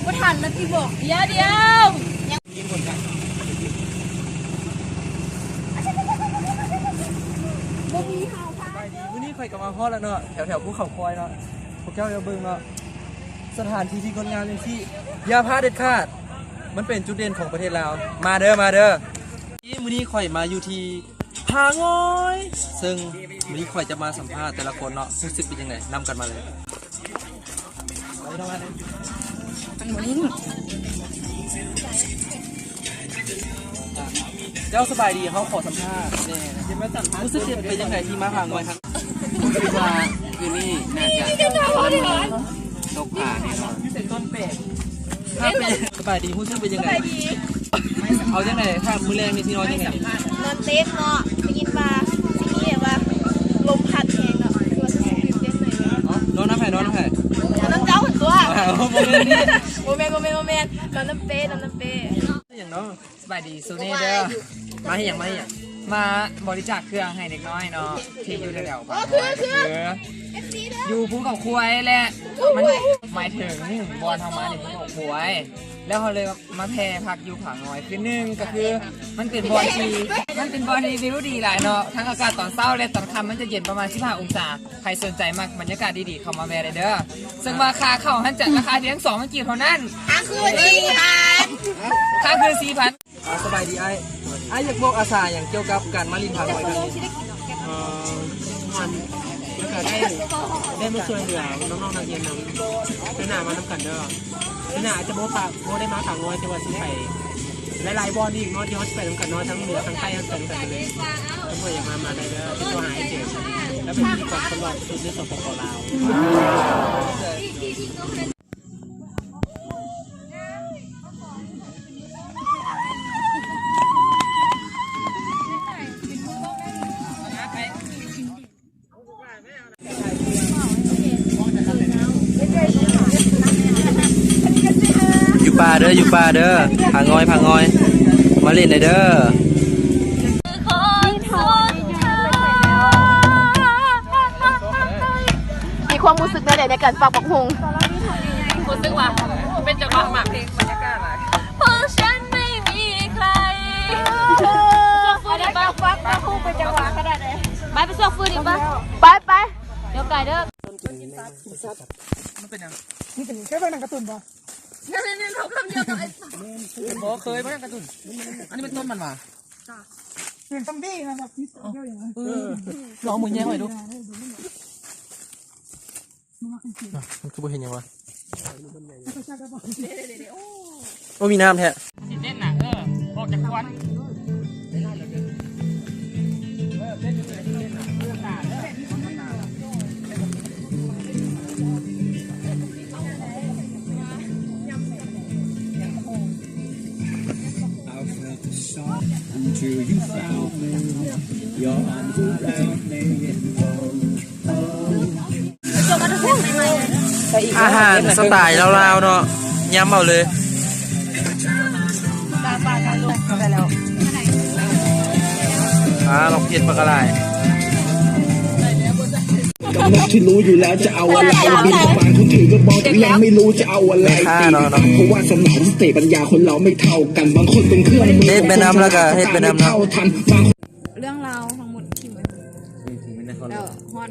ບໍ່ທັນລະຕິບໍ? ດຽວ ດຽວ ຍັງກິນຄົນກັນ. ບໍ່ມີເຮົາພາດ. ມື້ນີ້ຂ້ອຍກໍມາຮອດແລ້ວເນາະ ແຖວໆພູເຂົາຄວາຍເນາະ. ພວກເຈົ້າຢ່າເບິ່ງເນາະ ສະຖານທີ່ທີ່ງົດງາມຈັ່ງຊີ້ ຢ່າພາດເດັດຂາດ. ມັນເປັນຈຸດເດັ່ນຂອງປະເທດລາວ. ມາເດີ ມາເດີ. ມື້ນີ້ຂ້ອຍມາຢູ່ທີ່ຜາງອຍ ເຊິ່ງມື້ນີ້ຂ້ອຍຈະມາສຳພາດແຕ່ລະຄົນເນາະ ຮູ້ສຶກເປັນຈັ່ງໃດ? ນຳກັນມາເລີຍ. ເຈົ້າສະບາຍດີ ເຮົາຂໍສຳພາດແດ່ ຮູ້ສຶກເປັນຈັ່ງໃດທີ່ມາຜາງອຍ? ຄິດວ່າຄືນນີ້ໜ້າຈະມີຄົນຕົກປາແນ່ນອນ. ສະບາຍດີ ຮູ້ສຶກເປັນຈັ່ງໃດ? ເອົາຈັ່ງໃດ ຖ້າມື້ແລງນີ້ຊິນອນຈັ່ງໃດ? ນອນເຕັມເນາະ ໄດ້ຍິນວ່າຊິມີແບບວ່າລົມພັດແຮງເນາະ ຄືວ່າຊິຕື່ນເຕັ້ນໜ້ອຍໜຶ່ງ. ນອນນຳໃຜ? ນອນນຳໃຜ? ນອນນຳເຈົ້າຫັ້ນຕົວະ. ບໍ່ແມ່ນ ບໍ່ແມ່ນ ບໍ່ແມ່ນ ນອນນຳເປ້ ນອນນຳເປ້. ຫຍັງເນາະ? ສະບາຍດີ ໂຊເນ່ເດີ. ມາເຮັດຫຍັງ? ມາເຮັດຫຍັງ? ມາບໍລິຈາກເຄື່ອງໃຫ້ເດັກນ້ອຍເນາະ ທີ່ຢູ່ແຖວໆບ້ານ ຢູ່ພູເຂົາຄວາຍແຫຼະ. ມັນໝາຍເຖິງບ່ອນເຮົາມານີ້ ພູເຂົາຄວາຍ ແລ້ວເຮົາເລີຍມາແຜ່ພັກຢູ່ຜາງອຍຄືນໜຶ່ງ. ກໍຄືມັນເປັນບ່ອນທີ່ ມັນເປັນບ່ອນທີ່ວິວດີຫຼາຍເນາະ ທັງອາກາດຕອນເຊົ້າ ແລະ ຕອນຄ່ຳມັນຈະເຢັນປະມານສິບຫ້າອົງສາ. ໃຜສົນໃຈມັກບັນຍາກາດດີໆ ເຂົ້າມາແວ່ໄດ້ເດີ. ເຊິ່ງວ່າຄ່າເຂົ້າຫັ້ນຈະລາຄາພຽງສອງພັນກີບເທົ່ານັ້ນ. ຄ້າງຄືນສີ່ພັນ ຄ້າງຄືນສີ່ພັນ. ອ່າ ສະບາຍດີອ້າຍ. ອ້າຍຢາກບອກອາສາຫຍັງກ່ຽວກັບການມາຫຼິ້ນຜາງອຍຄັ້ງນີ້? ເອີ ອັນ ແລ້ວກໍໄດ້ ໄດ້ມາຊ່ວຍເຫຼືອນ້ອງໆນັກຮຽນນຳ. ເທື່ອໜ້າມານຳກັນເດີ. ເທື່ອໜ້າອາດຈະບໍ່ ບໍ່ໄດ້ມາຜາງອຍ ແຕ່ວ່າຊິໄປຫຼາຍໆບ່ອນອີກເນາະ ທີ່ເຮົາຊິໄປນຳກັນເນາະ ທັງເໜືອທັງໃຕ້ ເຮົາຊິໄປນຳກັນເລີຍ. ຖ້າເພື່ອຢາກມາ ມາໄດ້ເດີ. ເປັນຕົວແທນອ້າຍເຈມ ແລະ ເປັນພິທີກອນຄົນຫຼໍ່ສຸດໃນ ສປປ ລາວ. ຢູ່ປ່າເດີ ຢູ່ປ່າເດີ ຜາງອຍ ຜາງອຍ ມາຫຼິ້ນໄດ້ເດີ. ມີຄວາມຮູ້ສຶກແນວໃດໃນການປັກບັກຫຸ່ງ? ຮູ້ສຶກວ່າເປັນຈັງຫວະໝາກເພງບັນຍາກາດຫຼາຍ. ເພາະວ່າ ໄປ ໄປຊອກຟືນອີກປະ? ໄປ ໄປ ດຽວໄກເດີ. ມັນເປັນຫຍັງ? ນີ້ເປັນ ເຄີຍເບິ່ງໜັງກາຕູນບໍ່? ບໍ່ເຄີຍເບິ່ງໜັງກາຕູນ. ອັນນີ້ແມ່ນຕົ້ນມັນຫວາ? ເປັນຊອມບີ້ນະ ແບບມີຕົວດຽວຢ່າງນັ້ນ. ເອີ ລອງເບິ່ງແຍງໄວ້ດູ. ມັນຄືບໍ່ເຫັນຫຍັງວະ? ໂອ້ ມີນ້ຳແທ້. ຊິເຕັ້ນນະ ເອີ ອອກຈາກຄວັນ. ອາຫານສະໄຕລ໌ລາວໆເນາະ ຍຳເອົາເລີຍ. ອ່າ ລອງເຮັດປາກະໄລ. ກຳນົດທີ່ຮູ້ຢູ່แล้วจะเอาอะไร บินเข้ามาทุกทีก็บอกยังไม่รู้จะเอาอะไร ตี เพราะว่าสมองสติปัญญาคนเราไม่เท่ากัน บางคนเป็นเครื่องมือ เฮ็ดไปนำ แล้วก็เฮ็ดไปนำเนาะ เท่าทัน บางคน ເລື່ອງລາວທັງໝົດທີ່ມັນ ແລ້ວຮອດ